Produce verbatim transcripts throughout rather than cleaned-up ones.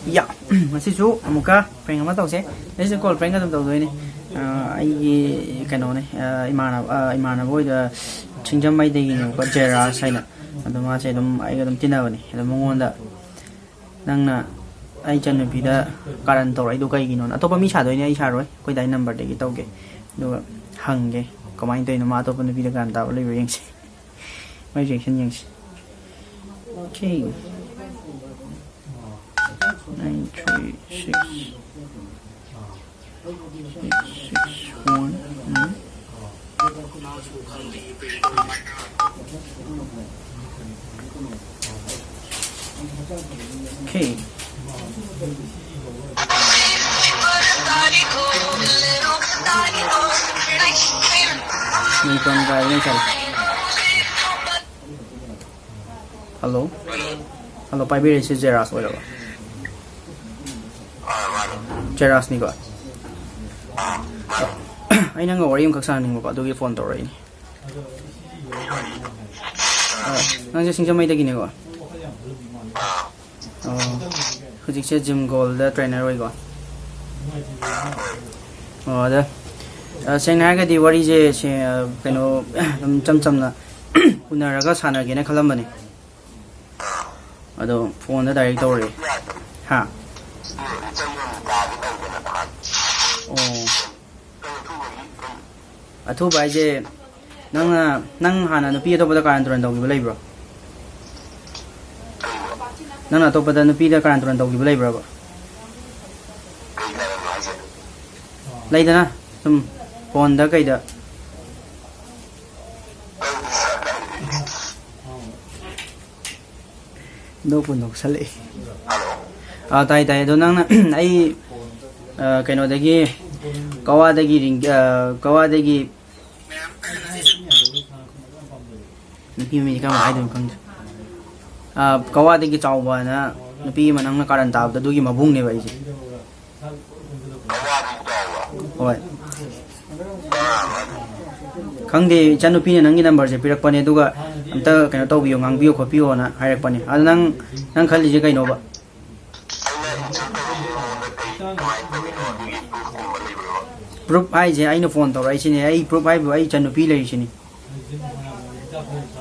ꯌꯥ꯫ ꯉꯁꯤꯁꯨ ꯑꯃꯨꯛꯀ ꯄ꯭ꯔꯦꯡ ꯑꯃ ꯇꯧꯁꯦ꯫ ꯉꯁꯤꯁꯨ ꯀꯣꯜ ꯄ꯭ꯔꯦꯡ ꯑꯗꯨꯝ ꯇꯧꯗꯣꯏꯅꯦ꯫ ꯑ, ꯑꯩꯒꯤ ꯀꯩꯅꯣꯅꯦ, ꯑ, ꯏꯃꯥꯟꯅꯕ, ꯑ, ꯏꯃꯥꯟꯅꯕ ꯍꯣꯏꯗ ꯁꯤꯡꯖꯃꯩꯗꯒꯤꯅꯦꯕꯀꯣ, ꯖꯦꯔꯥꯁ ꯍꯥꯏꯅ꯫ ꯑꯗꯣ ꯃꯥꯁꯦ ꯑꯗꯨꯝ ꯑꯩꯒ ꯑꯗꯨꯝ ꯇꯤꯟꯅꯕꯅꯦ꯫ ꯑꯗꯣ ꯃꯉꯣꯟꯗ, "ꯅꯪꯅ ꯑꯩ ꯏꯆꯟꯅꯨꯄꯤꯗ ꯀꯥꯔꯟ ꯇꯧꯔꯛꯏꯗꯣ ꯀꯩꯒꯤꯅꯣꯅ?" ꯑꯇꯣꯞꯄ ꯃꯤ ꯁꯥꯗꯣꯏꯅꯦ, ꯑꯩ ꯁꯥꯔꯣꯏ꯫ ꯑꯩꯈꯣꯏ ꯗꯥꯏ ꯅꯝꯕꯔꯗꯒꯤ ꯇꯧꯒꯦ꯫ ꯑꯗꯨꯒ ꯍꯪꯒꯦ, ꯀꯃꯥꯏꯅ ꯇꯧꯔꯤꯅꯣ, ꯃꯥ ꯑꯇꯣꯞꯄ ꯅꯨꯄꯤꯗ ꯀꯥꯔꯟ ꯇꯥꯕ ꯂꯩꯕ꯭ꯔꯥ ꯌꯦꯡꯁꯦ꯫ ꯃꯥꯏ ꯔꯤꯌꯦꯛꯁꯟ ꯌꯦꯡꯁꯤ꯫ Okay. Nine three six six six one. Okay. ꯅꯤꯡꯊꯧ ꯀꯥꯏꯕꯅ ꯆꯠꯂꯦ꯫ ꯍꯜꯂꯣ꯫ ꯍꯜꯂꯣ, ꯄꯥꯏꯕꯤꯔꯛꯏꯁꯤ ꯖꯦꯔꯥꯁ ꯑꯣꯏꯔꯕ? ꯖꯦꯔꯥꯁꯅꯤꯀꯣ? ꯑꯩ ꯅꯪꯒ ꯋꯥꯔꯤ ꯑꯃꯈꯛ ꯁꯥꯟꯅꯅꯤꯡꯕꯀꯣ, ꯑꯗꯨꯒꯤ ꯐꯣꯟ ꯇꯧꯔꯛꯏꯅꯤ꯫ ꯑ, ꯅꯪꯁꯦ ꯁꯤꯡꯖꯃꯩꯗꯒꯤꯅꯦꯀꯣ? ꯑꯣ, ꯍꯧꯖꯤꯛꯁꯦ ꯖꯤꯝ ꯒꯣꯜꯗ ꯇ꯭ꯔꯦꯅꯔ ꯑꯣꯏꯀꯣ? ꯑꯣ, ꯑꯗ, ꯑ, ꯁꯦꯡꯅ ꯍꯥꯏꯔꯒꯗꯤ ꯋꯥꯔꯤꯁꯦ ꯁꯦ-, ꯑ, ꯀꯩꯅꯣ, ꯑꯗꯨꯝ ꯏꯆꯝ ꯆꯝꯅ ꯎꯅꯔꯒ ꯁꯥꯟꯅꯒꯦꯅ ꯈꯜꯂꯝꯕꯅꯦ꯫ ꯑꯗꯣ ꯐꯣꯟꯗ ꯗꯥꯏꯔꯦꯛ ꯇꯧꯔꯛꯑꯦ꯫ ꯍꯥ? ꯑꯣ꯫ ꯑꯊꯨꯕ ꯍꯥꯏꯁꯦ, ꯅꯪꯅ, ꯅꯪ ꯍꯥꯟꯅ ꯅꯨꯄꯤ ꯑꯇꯣꯞꯄꯗ ꯀꯥꯔꯟ ꯇꯨꯔꯟ ꯇꯧꯈꯤꯕ ꯂꯩꯕ꯭ꯔꯣ? ꯅꯪꯅ ꯑꯇꯣꯞꯄꯗ ꯅꯨꯄꯤꯗ ꯀꯥꯔꯟ ꯇꯨꯔꯟ ꯇꯧꯈꯤꯕ ꯂꯩꯕ꯭ꯔꯕ? ꯂꯩꯗꯅ, ꯁꯨꯝ ꯐꯣꯟꯗ ꯀꯩꯗ꯫ ꯅꯣꯛꯄꯨ ꯅꯣꯛꯁꯜꯂꯛꯑꯦ꯫ ꯑꯥ, ꯇꯥꯏ, ꯇꯥꯏ꯫ ꯑꯗꯣ ꯅꯪꯅ, ꯑꯩ, ꯑ, ꯀꯩꯅꯣꯗꯒꯤ, ꯀꯋꯥꯗꯒꯤ ꯔꯤꯡ-, ꯑ, ꯀꯋꯥꯗꯒꯤ ꯅꯨꯄꯤ ꯃꯃꯤꯡꯁꯦ ꯀꯃꯥꯏꯅ ꯍꯥꯏꯗꯣꯏꯅꯣ ꯈꯪꯗ꯭ꯔꯦ꯫ ꯑ, ꯀꯋꯥꯗꯒꯤ ꯆꯥꯎꯕꯅ ꯅꯨꯄꯤ ꯑꯃ ꯅꯪꯅ ꯀꯥꯔꯟ ꯇꯥꯕꯗꯣ, ꯑꯗꯨꯒꯤ ꯃꯕꯨꯡꯅꯦꯕ ꯑꯩꯁꯦ꯫ ꯍꯣꯏ꯫ ꯈꯪꯗꯦ, ꯏꯆꯟꯅꯨꯄꯤꯅ ꯅꯪꯒꯤ ꯅꯝꯕꯔꯁꯦ ꯄꯤꯔꯛꯄꯅꯦ, ꯑꯗꯨꯒ ꯑꯝꯇ ꯀꯩꯅꯣ ꯇꯧꯕꯤꯌꯣ, ꯉꯥꯡꯕꯤꯌꯣ ꯈꯣꯠꯄꯤꯌꯣꯅ ꯍꯥꯏꯔꯛꯄꯅꯦ꯫ ꯑꯗꯣ ꯅꯪ, ꯅꯪ ꯈꯜꯂꯤꯁꯦ ꯀꯩꯅꯣꯕ? ꯀꯃꯥꯏꯅ ꯇꯧꯔꯤꯅꯣ? ꯑꯗꯨꯒꯤ ꯄ꯭ꯔꯨꯐꯀꯨꯝꯕ ꯂꯩꯕ꯭ꯔꯣ? ꯄ꯭ꯔꯨꯐ ꯍꯥꯏꯁꯦ ꯑꯩꯅ ꯐꯣꯟ ꯇꯧꯔꯛꯏꯁꯤꯅꯦ꯫ ꯑꯩ ꯄ꯭ꯔꯨꯐ ꯍꯥꯏꯕꯨ ꯑꯩ ꯏꯆꯟꯅꯨꯄꯤ ꯂꯩꯔꯤꯁꯤꯅꯤ꯫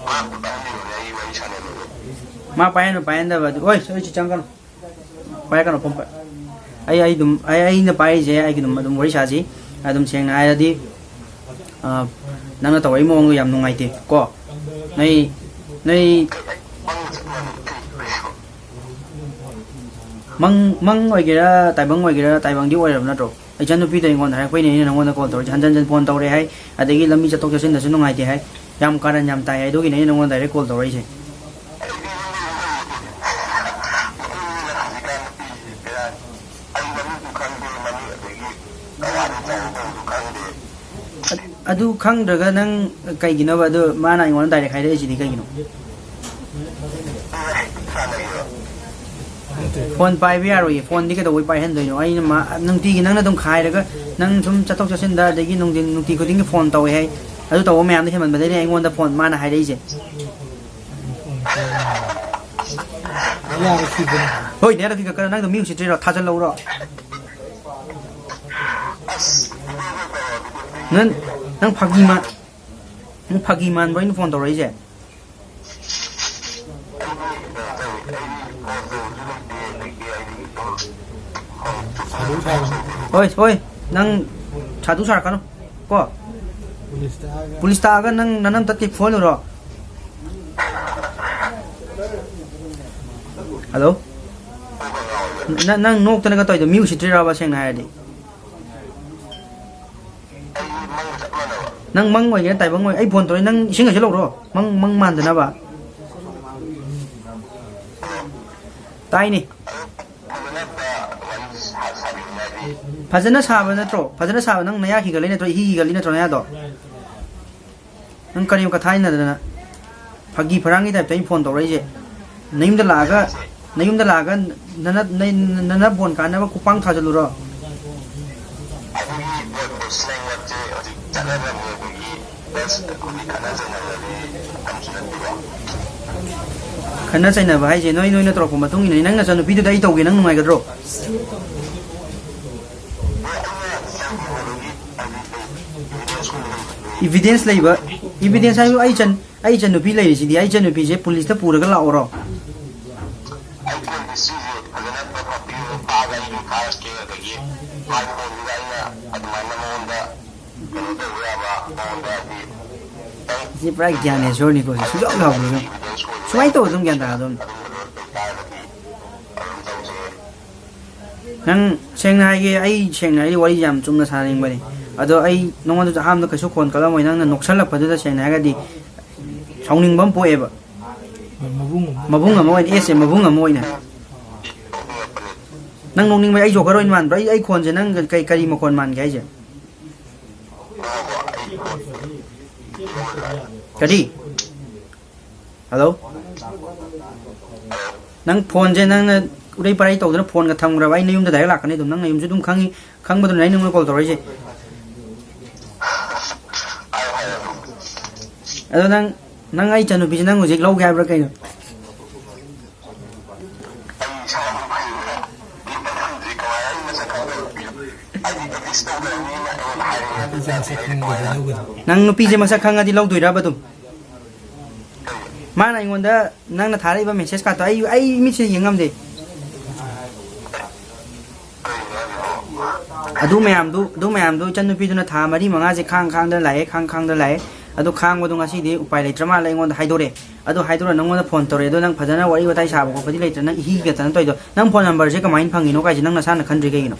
ꯃꯥ ꯑꯝꯇ ꯄꯥꯏꯍꯟꯕꯤꯔꯣꯅꯦ, ꯑꯩ ꯋꯥꯔꯤ ꯁꯥꯟꯅꯅꯤꯡꯉꯦ꯫ ꯃꯥ ꯄꯥꯏꯍꯟꯕ ꯄꯥꯏꯍꯟꯗꯕ ꯑꯗꯨ, ꯑꯣꯏ, ꯑꯣꯏ, ꯁꯤ ꯆꯪꯒꯅꯨ꯫ ꯄꯥꯏꯔꯛꯀꯅꯨ ꯐꯣꯟ ꯄꯥꯏ-, ꯑꯩ, ꯑꯩ ꯑꯗꯨꯝ, ꯑꯩ, ꯑꯩꯅ ꯄꯥꯏꯔꯤꯁꯦ ꯑꯩꯒꯤ ꯑꯗꯨꯝ, ꯑꯗꯨꯝ ꯋꯥꯔꯤ ꯁꯥꯁꯤ꯫ ꯑꯗꯨꯝ ꯁꯦꯡꯅ ꯍꯥꯏꯔꯗꯤ, ꯑ, ꯅꯪꯅ ꯇꯧꯔꯛꯏ ꯃꯑꯣꯡꯗꯣ ꯌꯥꯝ ꯅꯨꯡꯉꯥꯏꯇꯦ ꯀꯣ꯫ ꯅꯣꯏ, ꯅꯣꯏ ꯃꯪ, ꯃꯪ ꯑꯣꯏꯒꯦꯔꯥ, ꯇꯥꯏꯕꯪ ꯑꯣꯏꯒꯦꯔꯥ, ꯇꯥꯏꯕꯪꯗꯤ ꯑꯣꯏꯔꯕ ꯅꯠꯇ꯭ꯔꯣ? ꯏꯆꯟꯅꯨꯄꯤꯗꯣ ꯑꯩꯉꯣꯟꯗ ꯍꯥꯏꯔꯛꯄꯩꯅꯦ ꯑꯩꯅ ꯅꯪꯉꯣꯟꯗ ꯀꯣꯜ ꯇꯧꯔꯛꯏꯁꯦ꯫ ꯍꯟꯖꯟ ꯍꯟꯖꯟ ꯐꯣꯟ ꯇꯧꯔꯦ ꯍꯥꯏ, ꯑꯗꯒꯤ ꯂꯝꯕꯤ ꯆꯠꯊꯣꯛ ꯆꯠꯁꯤꯟꯗꯁꯨ ꯅꯨꯡꯉꯥꯏꯇꯦ ꯍꯥꯏ, ꯌꯥꯝ ꯀꯥꯔꯟ ꯌꯥꯝ ꯇꯥꯏ ꯍꯥꯏ, ꯑꯗꯨꯒꯤꯅꯦ ꯑꯩꯅ ꯅꯪꯉꯣꯟꯗ ꯗꯥꯏꯔꯦꯛ ꯀꯣꯜ ꯇꯧꯔꯛꯏꯁꯦ꯫ ꯑꯗꯨ ꯈꯪꯗ꯭ꯔꯒ ꯅꯪ ꯀꯩꯒꯤꯅꯣꯕ ꯑꯗꯨ ꯃꯥꯅ ꯑꯩꯉꯣꯟꯗ ꯗꯥꯏꯔꯦꯛ ꯍꯥꯏꯔꯛꯏꯁꯤꯗꯤ ꯀꯩꯒꯤꯅꯣ? ꯐꯣꯟ ꯄꯥꯏꯕ ꯌꯥꯔꯣꯏꯌꯦ꯫ ꯐꯣꯟꯗꯤ ꯀꯩꯗꯧꯕꯩ ꯄꯥꯏꯍꯟꯗꯣꯏꯅꯣ? ꯑꯩꯅ ꯃꯥ, ꯅꯨꯡꯇꯤꯒꯤ ꯅꯪꯅ ꯑꯗꯨꯝ ꯈꯥꯏꯔꯒ, ꯅꯪ ꯁꯨꯝ ꯆꯠꯊꯣꯛ ꯆꯠꯁꯤꯟꯗ, ꯑꯗꯒꯤ ꯅꯨꯡꯊꯤꯟ, ꯅꯨꯡꯇꯤ ꯈꯨꯗꯤꯡꯒꯤ ꯐꯣꯟ ꯇꯧꯋꯦ ꯍꯥꯏ꯫ ꯑꯗꯨ ꯇꯧꯕ ꯃꯌꯥꯝꯗꯣ ꯍꯦꯟꯃꯟꯕꯗꯩꯅꯦ ꯑꯩꯉꯣꯟꯗ ꯐꯣꯟ ꯃꯥꯅ ꯍꯥꯏꯔꯛꯏꯁꯦ꯫ ꯌꯥꯔꯦ, ꯁꯤꯗꯅ꯫ ꯍꯣꯏ, ꯅꯦꯔꯛꯀꯤ ꯀꯛꯀꯔ, ꯅꯪꯗꯣ ꯃꯤ ꯎꯁꯤꯠꯇ꯭ꯔꯤꯔꯣ? ꯊꯥꯖꯜꯂꯛꯎꯔꯣ? ꯅꯪ, ꯅꯪ ꯐꯥꯒꯤ ꯃꯥꯟ-, ꯅꯪ ꯐꯥꯒꯤ ꯃꯥꯟꯕ꯭ꯔꯣ ꯑꯩꯅ ꯐꯣꯟ ꯇꯧꯔꯛꯏꯁꯦ? ꯍꯣꯏ, ꯍꯣꯏ, ꯅꯪ ꯁꯥꯗꯨ ꯁꯥꯔꯛꯀꯅꯨ ꯀꯣ꯫ ꯄꯨꯂꯤꯁ ꯇꯥꯛꯑꯒ ꯅꯪ ꯅꯅꯝ ꯇꯠꯀꯦ ꯐꯨꯍꯜꯂꯨꯔꯣ? ꯍꯜꯂꯣ? ꯅ-, ꯅꯪ ꯅꯣꯛꯇꯅꯒ ꯇꯧꯔꯤꯗꯣ ꯃꯤ ꯎꯁꯤꯠꯇ꯭ꯔꯤꯔꯕ, ꯁꯦꯡꯅ ꯍꯥꯏꯔꯗꯤ? ꯅꯪ ꯃꯪ ꯑꯣꯏꯒꯦꯔꯥ ꯇꯥꯏꯕꯪ ꯑꯣꯏ-, ꯑꯩ ꯐꯣꯟ ꯇꯧꯔꯦ, ꯅꯪ ꯏꯁꯤꯡ ꯍꯩꯖꯤꯜꯂꯧꯔꯣ, ꯃꯪ, ꯃꯪ ꯃꯥꯟꯗꯅꯕ꯫ ꯇꯥꯏꯅꯦ꯫ ꯐꯖꯅ ꯁꯥꯕ ꯅꯠꯇ꯭ꯔꯣ? ꯐꯖꯅ ꯁꯥꯕ, ꯅꯪ ꯅꯌꯥ ꯈꯤꯒꯠꯂꯤ ꯅꯠꯇ꯭ꯔꯣ? ꯏꯍꯤ ꯈꯤꯒꯠꯂꯤ ꯅꯠꯇ꯭ꯔꯣ ꯅꯌꯥꯗꯣ? ꯅꯪ ꯀꯔꯤ ꯑꯃꯨꯛꯀ ꯊꯥꯏꯅꯗꯅ ꯐꯥꯒꯤ ꯐꯔꯥꯡꯒꯤ ꯇꯥꯏꯞꯇ ꯑꯩ ꯐꯣꯟ ꯇꯧꯔꯛꯏꯁꯦ? ꯅꯌꯨꯝꯗ ꯂꯥꯛꯑꯒ, ꯅꯌꯨꯝꯗ ꯂꯥꯛꯑꯒ ꯅꯅ-, ꯅ-, ꯅꯅ ꯕꯣꯟ ꯀꯥꯟꯅꯕ ꯈꯨꯄꯥꯡ ꯊꯥꯖꯤꯜꯂꯨꯔꯣ? ꯑꯗꯨꯒꯤ ꯄꯣꯠꯇꯣ ꯁ꯭ꯂꯦꯡ ꯋꯥꯔꯗꯁꯦ ꯍꯧꯖꯤꯛ ꯆꯠꯅꯗ꯭ꯔꯕꯅꯦ꯫ ꯑꯩꯈꯣꯏꯒꯤ ꯕꯁ ꯑꯩꯈꯣꯏꯒꯤ ꯈꯠꯅ ꯆꯩꯅꯕꯒꯤ ꯃꯇꯝꯁꯨ ꯅꯠꯇꯦꯀꯣ꯫ ꯈꯠꯅ ꯆꯩꯅꯕ ꯍꯥꯏꯁꯦ ꯅꯣꯏ, ꯅꯣꯏꯅ ꯇꯧꯔꯛꯄ ꯃꯇꯨꯡ ꯏꯟꯅꯅꯤ꯫ ꯅꯪ ꯅꯆꯟꯅꯨꯄꯤꯗꯨꯗ ꯑꯩ ꯇꯧꯒꯦ, ꯅꯪ ꯅꯨꯡꯉꯥꯏꯒꯗ꯭ꯔꯣ? ꯏꯚꯤꯗꯦꯟꯁ ꯂꯩꯕ, ꯏꯚꯤꯗꯦꯟꯁ ꯍꯥꯏꯕꯨ ꯑꯩ ꯏꯆꯟ, ꯑꯩ ꯏꯆꯟꯅꯨꯄꯤ ꯂꯩꯔꯤꯁꯤꯗꯤ, ꯑꯩ ꯏꯆꯟꯅꯨꯄꯤꯁꯦ ꯄꯨꯂꯤꯁꯇ ꯄꯨꯔꯒ ꯂꯥꯛꯑꯣꯔꯣ? ꯑꯩ ꯀꯣꯟꯒꯤ ꯁꯤꯁꯦ ꯐꯖꯅ ꯄꯥꯛꯄꯤꯌꯨ, ꯄꯥꯛꯑꯒ ꯑꯩ ꯊꯥꯔꯛꯀꯦ꯫ ꯑꯗꯒꯤ ꯃꯥꯏ ꯐꯣꯟꯗꯨꯗ ꯑꯩꯅ ꯑꯗꯨꯃꯥꯏꯅ ꯃꯉꯣꯟꯗ ꯀꯩꯅꯣ ꯇꯧꯕ ꯌꯥꯕ, ꯃꯉꯣꯟꯗ ꯍꯥꯏꯗꯤ ꯁꯤ ꯄꯨꯔꯥ ꯒ꯭ꯌꯥꯅꯦꯁꯣꯔꯅꯤꯀꯣ, ꯁꯤ ꯁꯨꯡꯌꯥꯎ ꯌꯥꯎꯕꯅꯤꯀꯣ꯫ ꯁꯨꯃꯥꯏꯅ ꯇꯧ ꯑꯗꯨꯝ ꯒ꯭ꯌꯥꯟ ꯇꯥ ꯑꯗꯨꯝ꯫ ꯑꯗꯨꯝꯕꯗꯣ ꯂꯩꯇꯥꯔꯒꯗꯤ ꯑꯗꯨꯝ ꯇꯧꯖꯩ꯫ ꯅꯪ ꯁꯦꯡꯅ ꯍꯥꯏꯒꯦ, ꯑꯩ ꯁꯦꯡꯅ ꯍꯥꯏꯒꯦ, ꯋꯥꯔꯤ ꯌꯥꯝ ꯆꯨꯝꯅ ꯁꯥꯅꯤꯡꯕꯅꯤ꯫ ꯑꯗꯣ ꯑꯩ ꯅꯉꯣꯟꯗꯁꯨ ꯑꯍꯥꯟꯕꯗ ꯀꯩꯁꯨ ꯈꯣꯟ ꯀꯠꯂꯝꯃꯣꯏ, ꯅꯪꯅ ꯅꯣꯛꯁꯜꯂꯛꯄꯗꯨꯗ ꯁꯦꯡꯅ ꯍꯥꯏꯔꯒꯗꯤ ꯁꯥꯎꯅꯤꯡꯕ ꯑꯃ ꯄꯣꯛꯑꯦꯕ꯫ ꯃꯕꯨꯡ ꯑꯃ꯫ ꯃꯕꯨꯡ ꯑꯃ ꯑꯣꯏꯅ, ꯑꯦꯁ ꯑꯦ, ꯃꯕꯨꯡ ꯑꯃ ꯑꯣꯏꯅ꯫ ꯅꯪ ꯅꯣꯛꯅꯤꯡꯕ, ꯑꯩ ꯖꯣꯀꯔ ꯑꯣꯏꯅ ꯃꯥꯟꯕ꯭ꯔꯥ? ꯑꯩ, ꯑꯩ ꯈꯣꯟꯁꯦ ꯅꯪ ꯀꯩ, ꯀꯔꯤ ꯃꯈꯣꯟ ꯃꯥꯟꯒꯦ ꯍꯥꯏꯁꯦ? ꯀꯔꯤ? ꯍꯜꯂꯣ? ꯅꯪ ꯐꯣꯟꯁꯦ ꯅꯪꯅ ꯎꯔꯩ ꯄꯔꯩ ꯇꯧꯗꯅ ꯐꯣꯟꯒ ꯊꯝꯈ꯭ꯔꯕ, ꯑꯩ ꯅꯌꯨꯝꯗ ꯗꯥꯏꯔꯦꯛ ꯂꯥꯛꯀꯅꯤ ꯑꯗꯨꯝ꯫ ꯅꯪ ꯅꯌꯨꯝꯁꯨ ꯑꯗꯨꯝ ꯈꯪꯉꯤ, ꯈꯪꯕꯗꯨꯅ ꯑꯩ ꯅꯉꯣꯟꯗ ꯀꯣꯜ ꯇꯧꯔꯛꯏꯁꯦ꯫ ꯑꯗꯣ ꯅꯪ, ꯅꯪ ꯑꯩ ꯏꯆꯟꯅꯨꯄꯤꯁꯦ ꯅꯪ ꯍꯧꯖꯤꯛ ꯂꯧꯒꯦ ꯍꯥꯏꯕ꯭ꯔꯥ ꯀꯩꯅꯣ? ꯅꯪ ꯅꯨꯄꯤꯁꯦ ꯃꯁꯛ ꯈꯪꯉꯗꯤ ꯂꯧꯗꯣꯏꯔꯕ ꯑꯗꯨꯝ? ꯃꯥꯅ ꯑꯩꯉꯣꯟꯗ ꯅꯪꯅ ꯊꯥꯔꯛꯏꯕ ꯃꯦꯁꯦꯖ ꯀꯥꯇꯣ ꯑꯩ, ꯑꯩ ꯃꯤꯠꯁꯤꯅ ꯌꯦꯡ ꯉꯝꯗꯦ꯫ ꯑꯗꯨ ꯃꯌꯥꯝꯗꯨ, ꯑꯗꯨ ꯃꯌꯥꯝꯗꯨ ꯏꯆꯟꯅꯨꯄꯤꯗꯨꯅ ꯊꯥ ꯃꯔꯤ ꯃꯉꯥꯁꯦ ꯈꯥꯡ ꯈꯥꯡꯗꯅ ꯂꯥꯛꯑꯦ, ꯈꯥꯡ ꯈꯥꯡꯗꯅ ꯂꯥꯛꯑꯦ꯫ ꯑꯗꯨ ꯈꯥꯡꯕꯗꯣ ꯉꯁꯤꯗꯤ ꯎꯄꯥꯏ ꯂꯩꯇ꯭ꯔ ꯃꯥꯜꯂꯦ, ꯑꯩꯉꯣꯟꯗ ꯍꯥꯏꯗꯣꯔꯛꯑꯦ꯫ ꯑꯗꯨ ꯍꯥꯏꯗꯣꯔꯛꯑ ꯅꯪꯉꯣꯟꯗ ꯐꯣꯟ ꯇꯧꯔꯛꯑꯦ꯫ ꯑꯗꯣ ꯅꯪ ꯐꯖꯅ ꯋꯥꯔꯤ ꯋꯥꯇꯥꯏ ꯁꯥꯕ ꯈꯣꯠꯄꯗꯤ ꯂꯩꯇ꯭ꯔꯦ, ꯅꯪ ꯏꯍꯤ ꯈꯛꯇꯅ ꯇꯧꯔꯤꯗꯣ꯫ ꯅꯪ ꯐꯣꯟ ꯅꯝꯕꯔꯁꯦ ꯀꯃꯥꯏꯅ ꯐꯪꯉꯤꯅꯣ ꯀꯥꯏꯁꯦ ꯅꯪ ꯅꯁꯥꯅ ꯈꯟꯗ꯭ꯔꯤ ꯀꯩꯒꯤꯅꯣ?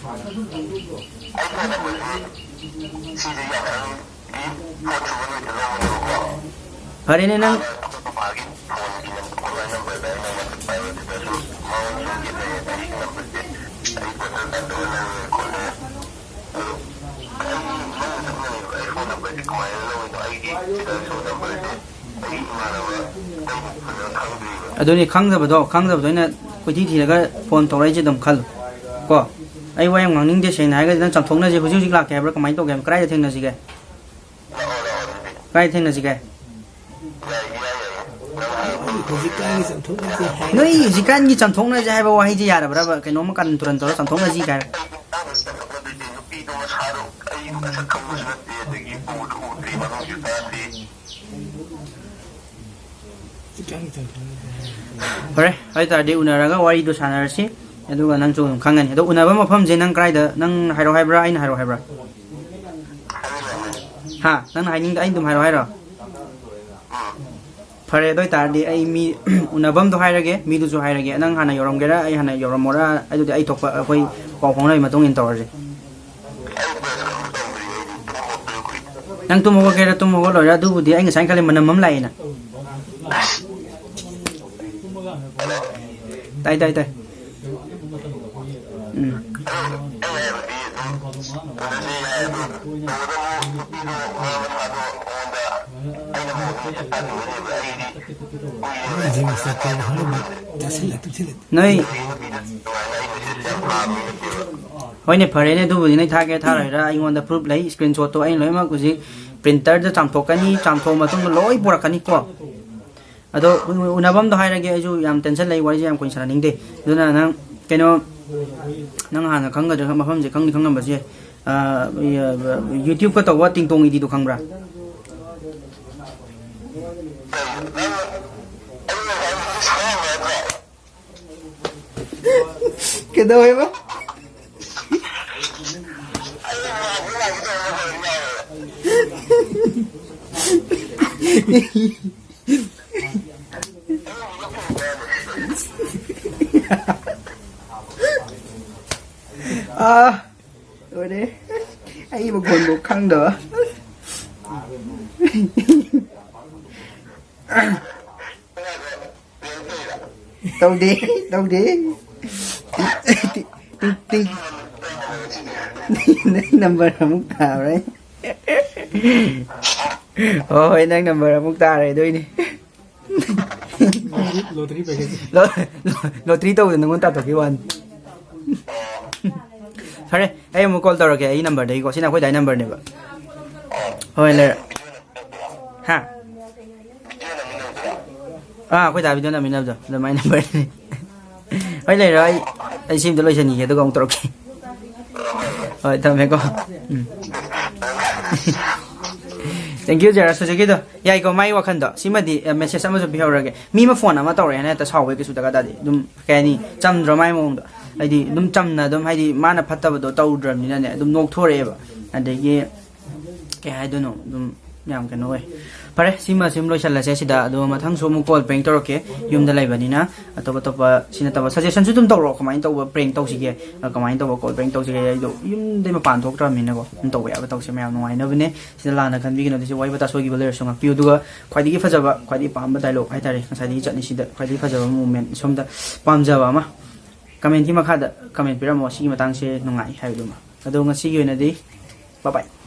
ꯐꯔꯦꯅꯦ ꯅꯪ꯫ ꯑꯗꯨꯅꯤ ꯈꯪꯗꯕꯗꯣ, ꯈꯪꯗꯕꯗꯣ ꯑꯩꯅ ꯀꯣꯏꯊꯤ ꯊꯤꯔꯒ ꯐꯣꯟ ꯇꯧꯔꯛꯏꯁꯦ ꯑꯗꯨꯝ ꯈꯜꯂꯨ ꯀꯣ꯫ ꯑꯩ ꯋꯥ ꯌꯥꯝ ꯉꯥꯡꯅꯤꯡꯗꯦ, ꯁꯦꯡꯅ ꯍꯥꯏꯔꯒꯗꯤ꯫ ꯅꯪ ꯆꯥꯝꯊꯣꯛꯅꯁꯦ, ꯍꯧꯖꯤꯛ ꯍꯧꯖꯤꯛ ꯂꯥꯛꯀꯦ ꯍꯥꯏꯕ꯭ꯔꯥ, ꯀꯃꯥꯏꯅ ꯇꯧꯒꯦ ꯍꯥꯏꯕ꯭ꯔꯥ? ꯀꯗꯥꯏꯗ ꯊꯦꯡꯅꯁꯤꯒꯦ? ꯀꯥꯏ ꯊꯦꯡꯅꯁꯤꯒꯦ? ꯍꯧꯖꯤꯛꯀꯥꯟꯒꯤ ꯆꯥꯝꯊꯣꯛꯅꯁꯦ ꯍꯥꯏ꯫ ꯅꯣꯏ ꯍꯧꯖꯤꯛꯀꯥꯟꯒꯤ ꯆꯥꯝꯊꯣꯛꯅꯁꯦ ꯍꯥꯏꯕ ꯋꯥꯍꯩꯁꯦ ꯌꯥꯔꯕ꯭ꯔꯕ? ꯀꯩꯅꯣꯝꯃ ꯀꯥꯔꯟ ꯇꯨꯔꯟ ꯇꯧꯔ ꯆꯥꯝꯊꯣꯛꯅꯁꯤ ꯀꯥꯏꯅ꯫ ꯃꯁꯛ ꯈꯪꯕꯁꯨ ꯅꯠꯇꯦ, ꯑꯗꯒꯤ ꯎꯁꯨ ꯎꯗ꯭ꯔꯤ, ꯃꯃꯤꯡꯁꯨ ꯇꯥꯗ꯭ꯔꯤ꯫ ꯐꯔꯦ, ꯑꯗꯨ ꯑꯣꯏ ꯇꯥꯔꯗꯤ ꯎꯅꯔꯒ ꯋꯥꯔꯤꯗꯣ ꯁꯥꯟꯅꯔꯁꯤ, ꯑꯗꯨꯒ ꯅꯪꯁꯨ ꯑꯗꯨꯝ ꯈꯪꯉꯅꯤ꯫ ꯑꯗꯣ ꯎꯅꯕ ꯃꯐꯝꯁꯦ ꯅꯪ ꯀꯗꯥꯏꯗ, ꯅꯪ ꯍꯥꯏꯔꯛꯑꯣ ꯍꯥꯏꯕ꯭ꯔꯥ, ꯑꯩꯅ ꯍꯥꯏꯔꯛꯑꯣ ꯍꯥꯏꯕ꯭ꯔꯥ? ꯍꯥ? ꯅꯪꯅ ꯍꯥꯏꯅꯤꯡꯗ ꯑꯩꯅ ꯑꯗꯨꯝ ꯍꯥꯏꯔꯛꯑꯣ ꯍꯥꯏꯔꯣ? ꯐꯔꯦ, ꯑꯗꯨ ꯑꯣꯏ ꯇꯥꯔꯗꯤ ꯑꯩ ꯃꯤ ꯎꯅꯐꯝꯗꯣ ꯍꯥꯏꯔꯒꯦ, ꯃꯤꯗꯨꯁꯨ ꯍꯥꯏꯔꯒꯦ꯫ ꯅꯪ ꯍꯥꯟꯅ ꯌꯧꯔꯝꯒꯦꯔꯥ, ꯑꯩ ꯍꯥꯟꯅ ꯌꯧꯔꯝꯃꯣꯔꯥ, ꯑꯗꯨꯗꯤ ꯑꯩ ꯊꯣꯛꯄ ꯑꯩꯈꯣꯏ ꯄꯥꯎ ꯐꯥꯎꯅꯕꯒꯤ ꯃꯇꯨꯡ ꯏꯟꯅ ꯇꯧꯔꯁꯦ꯫ ꯅꯪ ꯇꯨꯝ ꯍꯧꯒꯠꯀꯦꯔꯥ, ꯇꯨꯝ ꯍꯧꯒꯠꯂꯣꯏꯔꯥ, ꯑꯗꯨꯕꯨꯗꯤ ꯑꯩ ꯉꯁꯥꯏ ꯈꯜꯂꯦ ꯃꯅꯝ ꯑꯃ ꯂꯥꯛꯑꯦꯅ꯫ ꯇꯥꯏ, ꯇꯥꯏ, ꯇꯥꯏ꯫ ꯎꯝ꯫ ꯅꯣꯏ, ꯍꯣꯏꯅꯦ, ꯐꯔꯦꯅꯦ, ꯑꯗꯨꯕꯨꯗꯤ ꯅꯣꯏ ꯊꯥꯒꯦ ꯊꯥꯔꯣꯏꯔꯥ ꯑꯩꯉꯣꯟꯗ proof ꯂꯩ, screenshot ꯇꯣ ꯑꯩꯅ ꯂꯣꯏꯅꯃꯛ ꯍꯧꯖꯤꯛ printer ꯗ ꯆꯥꯝꯊꯣꯛꯀꯅꯤ, ꯆꯥꯝꯊꯣꯛꯑ ꯃꯇꯨꯡꯗ ꯂꯣꯏ ꯄꯨꯔꯛꯀꯅꯤꯀꯣ꯫ ꯑꯗꯣ ꯎ-, ꯎꯅꯐꯝꯗꯣ ꯍꯥꯏꯔꯒꯦ, ꯑꯩꯁꯨ ꯌꯥꯝ tension ꯂꯩ, ꯋꯥꯔꯤꯁꯦ ꯌꯥꯝ ꯀꯨꯏꯅ ꯁꯥꯟꯅꯅꯤꯡꯗꯦ꯫ ꯑꯗꯨꯅ ꯅꯪ ꯀꯩꯅꯣ, ꯅꯪ ꯍꯥꯟꯅ ꯈꯪꯒꯗ꯭ꯔꯥ, ꯃꯐꯝꯁꯦ ꯈꯪꯗꯤ ꯈꯪꯉꯝꯕꯁꯨ ꯌꯥꯏ꯫ ꯑꯥ, YouTube ꯀ ꯇꯧꯕ ꯇꯤꯡꯇꯣꯡ ꯏꯗꯤꯗꯣ ꯈꯪꯕ꯭ꯔꯥ? ꯀꯩꯗꯧꯋꯦꯕ? ꯑꯥ, ꯂꯣꯏꯔꯦ꯫ ꯑꯩ ꯃꯈꯣꯟꯕꯨ ꯈꯪꯗꯕ꯫ ꯇꯧꯗꯦ, ꯇꯧꯗꯦ꯫ ꯇꯤꯡ, ꯇꯤꯡ, ꯇꯤꯡ꯫ ꯅꯪ ꯅꯝꯕꯔ ꯑꯃꯨꯛ ꯇꯥꯔꯦ꯫ ꯍꯣꯏ, ꯍꯣꯏ, ꯅꯪ ꯅꯝꯕꯔ ꯑꯃꯨꯛ ꯇꯥꯔꯦ ꯑꯗꯨꯏꯅꯦ꯫ ꯂꯣ-, ꯂꯣ-, ꯂꯣꯇ꯭ꯔꯤ ꯇꯧꯕꯗ ꯅꯪꯉꯣꯟꯗ ꯇꯥꯟꯊꯣꯛꯈꯤꯕ ꯋꯥꯅꯤ꯫ ꯐꯔꯦ, ꯑꯩ ꯑꯃꯨꯛ call ꯇꯧꯔꯛꯀꯦ ꯑꯩ ꯅꯝꯕꯔꯗꯒꯤꯀꯣ꯫ ꯁꯤꯅ ꯑꯩꯈꯣꯏ ꯗꯥꯏ ꯅꯝꯕꯔꯅꯦꯕ꯫ ꯍꯣꯏ, ꯂꯩꯔꯦ꯫ ꯍꯥ? ꯑꯥ, ꯑꯩꯈꯣꯏ ꯗꯥ video ꯅꯝꯃꯤꯟꯅꯕꯗꯣ, ꯑꯗꯨ ꯃꯥꯏ ꯅꯝꯕꯔꯅꯤ꯫ ꯍꯣꯏ, ꯂꯩꯔꯣ, ꯑꯩ, ꯑꯩ ꯁꯤ ꯑꯝꯇ ꯂꯣꯏꯁꯟꯈꯤꯒꯦ, ꯑꯗꯨꯒ ꯑꯃꯨꯛ ꯇꯧꯔꯛꯀꯦ꯫ ꯍꯣꯏ, ꯊꯝꯃꯦꯀꯣ꯫ ꯎꯝ꯫ Thank you, ꯖꯦꯔꯁ꯫ ꯍꯧꯖꯤꯛꯀꯤꯗꯣ ꯌꯥꯏꯀꯣ, ꯃꯥꯏ ꯋꯥꯈꯟꯗꯣ꯫ ꯁꯤꯃꯗꯤ ꯃꯦꯁꯦꯖ ꯑꯃꯁꯨ ꯄꯤꯍꯧꯔꯒꯦ꯫ ꯃꯤ ꯑꯃ ꯐꯣꯟ ꯑꯃ ꯇꯧꯔꯛꯑꯦꯅ ꯍꯦꯛꯇ ꯁꯥꯎꯕꯩ ꯀꯩꯁꯨ ꯗꯔꯀꯥꯔ ꯇꯥꯗꯦ꯫ ꯑꯗꯨꯝ ꯀꯩ ꯍꯥꯏꯅꯤ, ꯆꯝꯗ꯭ꯔꯣ ꯃꯥꯏ ꯃꯑꯣꯡꯗꯣ? ꯍꯥꯏꯗꯤ ꯑꯗꯨꯝ ꯆꯝꯅ ꯑꯗꯨꯝ, ꯍꯥꯏꯗꯤ ꯃꯥꯅ ꯐꯠꯇꯕꯗꯣ ꯇꯧꯗ꯭ꯔꯕꯅꯤꯅꯅꯦ, ꯑꯗꯨꯝ ꯅꯣꯛꯊꯣꯔꯛꯑꯦꯕ꯫ ꯑꯗꯒꯤ ꯀꯩ ꯍꯥꯏꯗꯣꯏꯅꯣ, ꯑꯗꯨꯝ ꯌꯥꯝ ꯀꯩꯅꯣ ꯑꯣꯏ꯫ ꯐꯔꯦ, ꯁꯤꯃ ꯁꯨꯝ ꯂꯣꯏꯁꯜꯂꯁꯦ ꯁꯤꯗ꯫ ꯑꯗꯣ ꯃꯊꯪꯁꯨ ꯑꯃꯨꯛ ꯀꯣꯜ ꯄ꯭ꯔꯦꯡ ꯇꯧꯔꯛꯀꯦ, ꯌꯨꯝꯗ ꯂꯩꯕꯅꯤꯅ꯫ ꯑꯇꯣꯞ ꯑꯇꯣꯞꯄ ꯁꯤ ꯅꯠꯇꯕ ꯁꯖꯦꯁꯟꯁꯨ ꯑꯗꯨꯝ ꯇꯧꯔꯛꯑꯣ, ꯀꯃꯥꯏꯅ ꯇꯧꯕ ꯄ꯭ꯔꯦꯡ ꯇꯧꯁꯤꯒꯦ, ꯑ, ꯀꯃꯥꯏꯅ ꯇꯧꯕ ꯀꯣꯜ ꯄ꯭ꯔꯦꯡ ꯇꯧꯁꯤꯒꯦ꯫ ꯑꯩꯗꯣ ꯌꯨꯝꯗꯩ ꯃꯄꯥꯟ ꯊꯣꯛꯇ꯭ꯔꯕꯅꯤꯅꯀꯣ, ꯑꯗꯨꯝ ꯇꯧꯕ ꯌꯥꯕ ꯇꯧꯁꯦ ꯃꯌꯥꯝ ꯅꯨꯡꯉꯥꯏꯅꯕꯅꯦ꯫ ꯁꯤꯗ ꯂꯥꯟꯅ ꯈꯟꯕꯤꯒꯅꯨ, ꯑꯗꯨꯁꯨ ꯋꯥꯍꯩ ꯋꯥꯇꯥ ꯁꯣꯏꯈꯤꯕ ꯂꯩꯔꯁꯨ ꯉꯥꯛꯄꯤꯌꯨ꯫ ꯑꯗꯨꯒ ꯈ꯭ꯋꯥꯏꯗꯒꯤ ꯐꯖꯕ, ꯈ꯭ꯋꯥꯏꯗꯒꯤ ꯄꯥꯝꯕ ꯗꯥꯏꯂꯣꯛ ꯍꯥꯏꯇꯥꯔꯦ, ꯉꯁꯥꯏꯗꯒꯤ ꯆꯠꯂꯤꯁꯤꯗ ꯈ꯭ꯋꯥꯏꯗꯒꯤ ꯐꯖꯕ ꯃꯣꯃꯦꯟ, ꯁꯣꯝꯗ ꯄꯥꯝꯖꯕ ꯑꯃ ꯀꯃꯦꯟꯒꯤ ꯃꯈꯥꯗ ꯀꯃꯦꯟ ꯄꯤꯔꯝꯃꯣ, ꯁꯤꯒꯤ ꯃꯇꯥꯡꯁꯦ ꯅꯨꯡꯉꯥꯏ ꯍꯥꯏꯕꯗꯨꯃ꯫ ꯑꯗꯣ ꯉꯁꯤꯒꯤ ꯑꯣꯏꯅꯗꯤ bye bye꯫